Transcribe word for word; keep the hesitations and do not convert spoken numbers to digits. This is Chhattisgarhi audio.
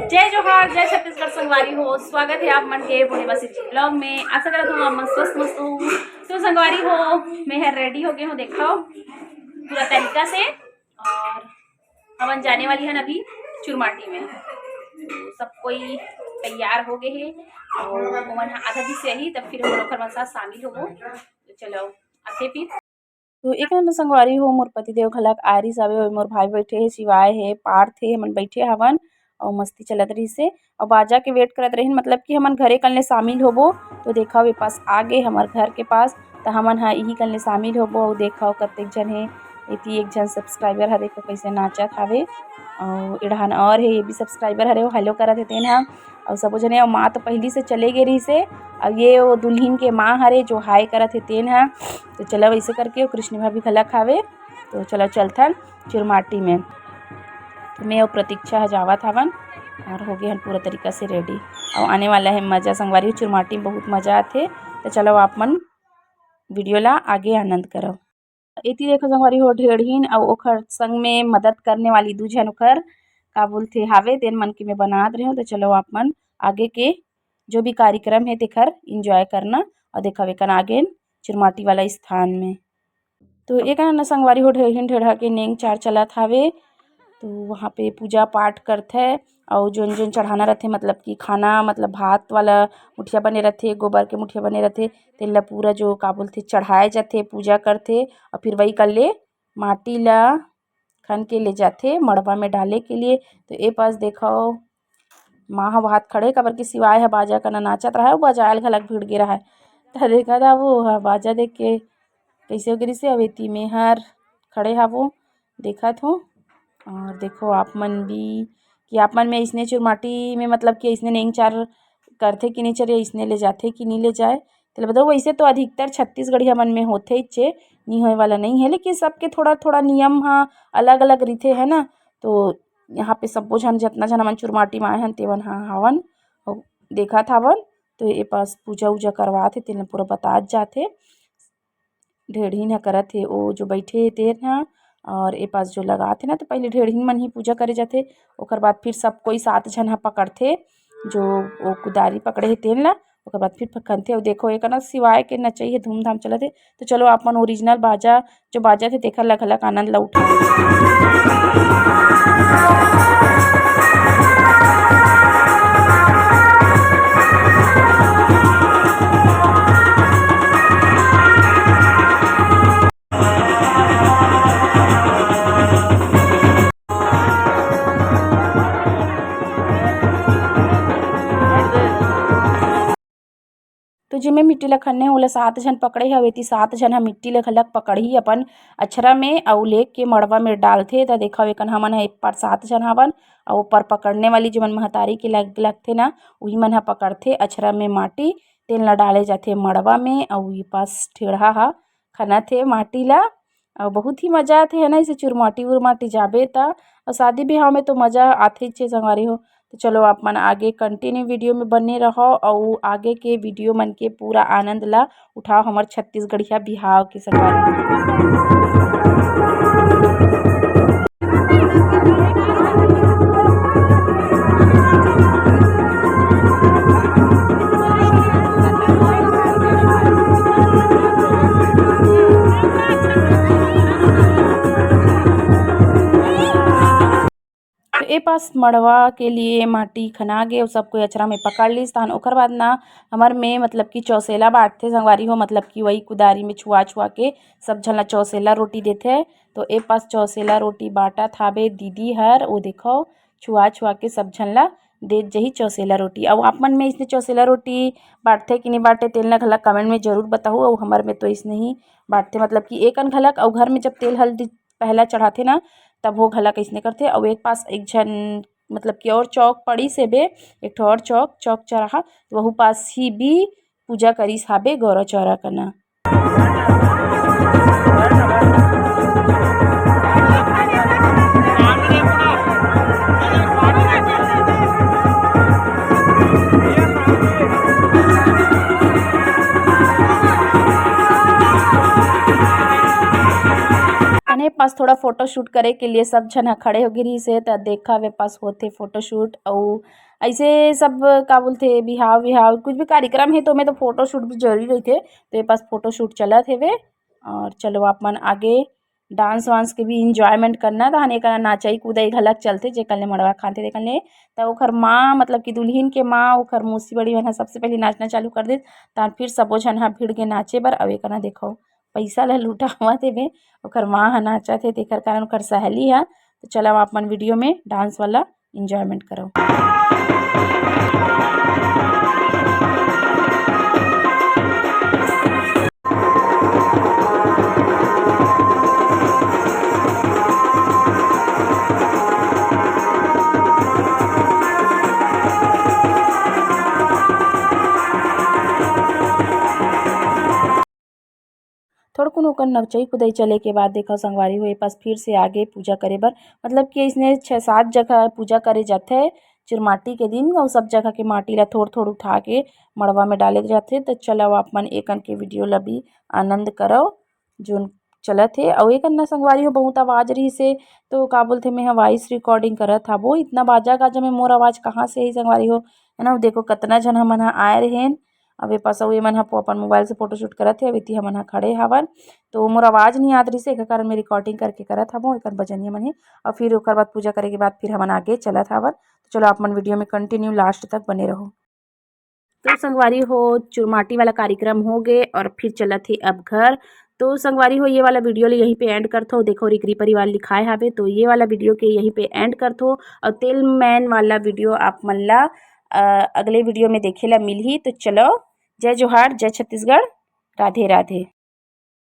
जय जोहार, जय छत्तीसगढ़ संगवारी हो, स्वागत है आप मन के बूढ़े बसी जी vlog में। आशा करत हूँ आप मन स्वस्थ मस्त हो। तो संगवारी हो, मैं हर ready हो गए हूँ, देखो पूरा तरीका से। और हमन जाने वाली हन अभी चुरमाटी में। तो सब कोई तैयार हो गए हे और ओमन ह आधा दिन से आही, तब फिर हमन ओखर मन साथ शामिल होबो। तो चलो आते फिर। तो एक नंबर संगवारी हो, मोर पति देव घलक आरिस हवे, मोर भाई बैठे हे, शिवाय हे, पार्थ हे, हमन बैठे हवन और मस्ती चलत रहिस हे और बाजा के wait करत रहिन, मतलब कि हमन घरे कन ले शामिल होबो। तो देखव ए पास आगे हमर घर के पास, त हमन ह इही कन ले शामिल होबो। अउ देखव कतेक झन हे, एती एक झन subscriber ह देखो कइसे नाचत हवे, अउ एड़हन और हे, ये भी subscriber हरे, वो hello करत हे तेन ह। अउ सबो झने, अउ माँ तो पहिली से चले गे रहिस हे, अउ ये वो दुल्हिन के माँ हरे जो hi करत हे तेन ह। तो चलो वैसे करके वो कृष्ण भाभी घलक हावे। तो चलो चलथन चुरमाटी में। तो मैं अउ प्रतीक्षा ह जावत हवन और हो गए हन पूरा तरीका से ready। अउ आने वाला है मजा संगवारी, चुरमाटी में बहुत मजा आथे। तो चलो आप मन video ला आगे आनंद करव। एती देखो संगवारी हो, ढेड़हीन अउ ओखर संग में मदद करने वाली दू झन ओखर का बोलथे हावे, तेन मन के मैं बनात रहे हूँ। तो चलो आप मन आगे के जो भी कार्यक्रम है तेखर enjoy करना। और देखव एकन आगे चुरमाटी वाला स्थान में। तो एक न संगवारी हो, ढेड़हीन ढेड़हा के नेंग चार चलत हावे। तो वहाँ पे पूजा पाठ करथे अउ जोन जोन चढ़ाना रथे, मतलब कि खाना, मतलब भात वाला मुठिया बने रथे, गोबर के मुठिया बने रथे, तेन ला पूरा जो का बोलथे चढ़ाए जाथे, पूजा करथे अउ फिर वही कर ले माटी ला खन के ले जाथे मड़वा में डाले के लिए। तो ए पास देखो माँ ह भात खड़े, काबर के शिवाय ह बाजा कना नाचत रहा, बजायल घलक भिड़ गे रहा। त देखा था वो ह बाजा देख के कइसे हो गिरिस हे। अब एती मेहर खड़े हावो, देखत हो। और देखो आप मन भी कि आप मन में अइसने चुरमाटी में मतलब कि अइसने नेंग चार करथे कि नहीं चरे, अइसने ले जाथे कि नहीं ले जाए, तेला बताओ। वैसे तो अधिकतर छत्तीसगढ़िया मन में होथे इच्चे, नहीं होए वाला नहीं है, लेकिन सबके थोड़ा थोड़ा नियम हा अलग अलग रिथे, है ना। तो यहाँ पे सब्बो झन, जतना झन हमन चुरमाटी में आए हन तेवन हा हावन, अउ देखत हावन। तो ये पास पूजा उजा करवात हे, तेन ला पूरा बतात जाथे। ढेड़हीन ह करत हे, ओ जो बैठे हे तेन ह, और ए पास जो लगात हे ना, तो पहले ढेड़हीन मन ही पूजा करे जाथे, ओकर बाद फिर सब कोई सात झन ह पकड़थे, जो ओ कुदारी पकड़े हे तेन ला, ओकर बाद फिर खनथे। अउ देखो, एक ना शिवाय के नचई हे, धूमधाम चलत हे। तो चलो, आप मन original बाजा जो बाजत हे, तेखर ला घलक आनंद ला उठाओ। तो जेमे मिट्टी ला खन्ने, ओला सात झन पकड़े हवे, ती सात झन ह मिट्टी ला घलक पकड़ही अपन अछरा में, अउ लेके मड़वा में डालथे। त देखव, एकन हमन ह ए पार सात झन हवन, अउ ऊपर पकड़ने वाली जेमन महतारी के लग-, लगथे ना, उही मन ह पकड़थे अछरा में माटी, तेन ला डाले जाथे मड़वा में, अउ ये पास ढेड़हा ह खनत हे माटी ला। अउ बहुत ही मजा आथे, है ना, इसे चुरमाटी उरमाटी जाबे त। अउ शादी बिहाव में तो मजा आथे चे संगवारी हो। तो चलो, आप मन आगे continue video में बने रहो, अउ आगे के video मन के पूरा आनंद ला उठाओ हमर छत्तीसगढ़िया बिहाव के संगवारी हो। तो ए पास मड़वा के लिए माटी खना गे, अउ सब कोई अचरा में पकड़ लिस। तहन ओकर बाद ना, हमर में मतलब कि चौसेला बांटथे संगवारी हो, मतलब कि वही कुदारी में छुआ छुआ के सब झन ला चौसेला रोटी देथे। तो ए पास चौसेला रोटी बांटत हाबे दीदी हर, ओ देखो, छुआ छुआ के सब झन ला देत जही चौसेला रोटी। अउ आप मन में इसने चौसेला रोटी बांटथे कि नहीं बांटे, तेन ला घलक comment में जरूर बताहू। अउ हमर में तो इसने ही बांटथे, मतलब कि एकन घलक, अउ घर में जब तेल हल्दी पहला चढ़ाथे ना, तब वो घलक इसने करथे। अउ एक पास एक झन, मतलब कि और चौक पड़ी से बे, एक ठो और चौक, चौक चौराहा, तो वहू पास ही भी पूजा करिस हाबे गौरा चौरा कना। अने पास थोड़ा फोटोशूट करे के लिए सब झन ह खड़े हो गे रहिस हे, त देखा वे पास होथे फोटोशूट। अउ ऐसे सब का बोलथे, बिहाव विहाव कुछ भी कार्यक्रम हे, तो ओमे तो फोटोशूट भी जरूरी रहिथे। तो ये पास फोटोशूट चलत हेवे। और चलो आप मन आगे डांस वांस के भी इंजॉयमेंट करना, तहन एकन नाचई कूदई घलक चलथे, जेकर ले मड़वा खाथे तेकर ले। त ओखर माँ, मतलब कि दुल्हिन के माँ, ओखर मौसी बड़ी मन ह सबसे पहले नाचना चालू कर देत, तहन फिर सबो झन ह भिड़ के नाचे बर। अउ एकन देखो, पइसा ल लुटावत हेबे, ओखर माँ ह नाचत हे, तेकर कारण ओखर सहेली ह। तो चलो आप मन वीडियो में डांस वाला इंजॉयमेंट करो। थोड़कुन ओकर नचई कुदई चले के बाद देखो संगवारी हो, ए पास फिर से आगे पूजा करे बर, मतलब कि इसने छः सात जगह पूजा करे जाथे चिरमाटी के दिन, अउ सब जगह के माटी ला थोड़ थोड़ उठा के मड़वा में डाले जाथे। तो चलो आप मन एकन के वीडियो ला भी आनंद करो, जोन चलत हे। अउ एकन ना संगवारी हो, बहुत आवाज रहिस हे, तो का बोलथे, मैं वॉइस रिकॉर्डिंग करत हबो, इतना बाजा गाजा में मोर आवाज कहाँ से ही संगवारी हो, है ना। देखो कतना झन हमन ह आए रहेन, अब ए पास अउ ए मन ह अपन मोबाइल से फोटोशूट करत हे, अब एती हमन ह खड़े हावन, तो मोर आवाज नहीं आत रहिस हे, एकर कारण मैं रिकॉर्डिंग करके करत हबो, एकर बजनिया मन हे। और फिर ओकर बाद पूजा करे के बाद फिर हमन आगे चलत हावन। तो चलो आप मन वीडियो में कंटिन्यू लास्ट तक बने रहो। तो संगवारी हो, चुरमाटी वाला कार्यक्रम हो गए और फिर चलत हे अब घर। तो संगवारी हो, ये वाला वीडियो ले यहीं पे एंड करथो। देखो रिकरी परिवार लिखाए हावे, तो ये वाला वीडियो के यहीं पे एंड करथो और तेल मैन वाला वीडियो आप मन ला, अ, अगले वीडियो में देखे ला मिलही। तो चलो, जय जोहार, जय छत्तीसगढ़, राधे राधे।